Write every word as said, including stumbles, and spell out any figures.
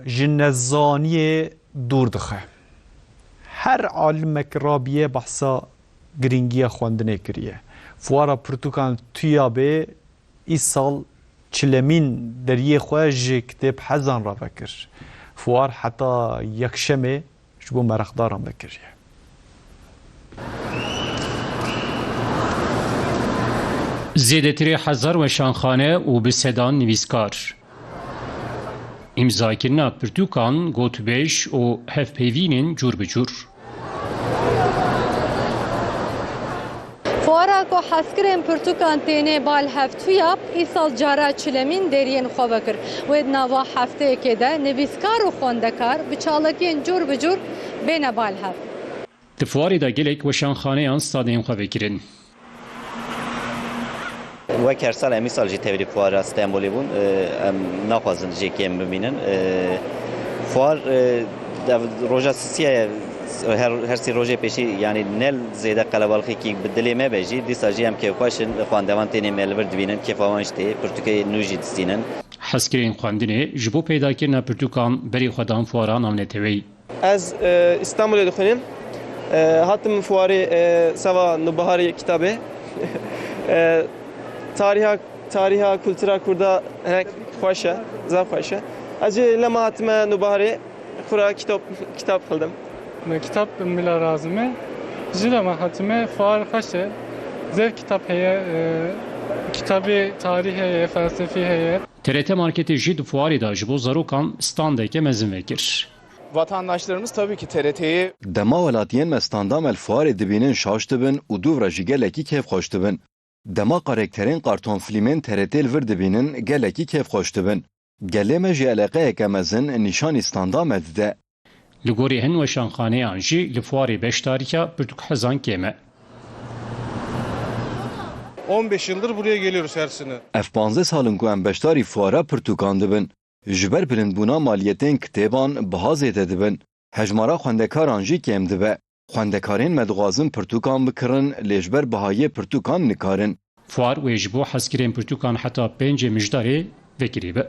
ji nezaniyê dûr dixe. Her alimek rabiye behsa girîngiya xwendinê kiriye. Fuara pirtûkan TUYABê îsal çilemîn deriyê xwe ji kitêbhezan re vekir. Fuar heta yekşemê ji bo meraqdaran vekiriye. Zêdetirê hezar weşanxane û bi sedan nivîskar. Îmzakirina pirtûkan, gotûbêj û hevpeyvînên cûr bi cûr. Fuara ku hezkirên pirtûkan têne bal hev TUYAB, îsal cara çilemîn deriyên xwe vekir. Wê di nava hefteyekê de nivîskar û xwendekar bi çalakiyên cûr bi cûr bêne bal hev. Di fuarê de gelek weşanxaneyan standên xwe vekirin. Wek her sal em îsal jî tevlî fuara Stenbolê bûn. Em naxwazin jê kêm bimînin. Fuar, e, dev-, roja sisiye ye. Her, her sî rojê pêşî, yanî ne zêde qelebalixekî bi dilê me be jî, dîsa jî em kêfxweş in, xwendevan tênê me li vir dibînin, kêfa wan jî tê, pirtûkê nû jî distînin. Hezkirên xwendinê ji bo peydakirina pirtûkan berê xwe dan fuara navneteweyî. Ez, e, Îstanbulê dixwînim. E, hatim fuarê, e, seva Nûbiharê Kitabê. E, tariha, tariha, kultura Kurda hinek xweş e, zaf xweş e. Ez jî lema hatime Nûbiharê, xura kitap, kitap xildim. Me kitap bila razime. Ji lema hatime fuar xweş e. Zêv kitap heye, e, kitabê tarîh heye, felsefî heye. T R T Marketê jî di fuarê de ji bo zarokan standeke mezin vekir. Vatandaşlarımız tabii ki T R T'yi Dema welatiyên me standa me li fuarê dibînin şaş dibin û dûv re jî gelekî kêfxweş dibin. Dema karekterên kartonfilmên T R T li vir dibînin gelekî kêfxweş dibin. Gelê me jî eleqeyeke mezin nîşanî standa me dide. Li gorî hin weşanxaneyan jî li fuarê beşdariya pirtûkhezan kêm e. On beş yıldır buraya geliyoruz her sene. Ev panzdeh sal in ku em beşdarî fuara pirtûkan dibin. Ji ber bilindbûna maliyetên kitêban biha zêde dibin. Hejmara xwendekaran jî kêm dibe. Xwendekarên me dixwazin pirtûkan bikirin, lê ji ber bihayê pirtûkan nikarin. Fuar wê ji bo hezkirên pirtûkan heta pêncê Mijdarê vekirî be.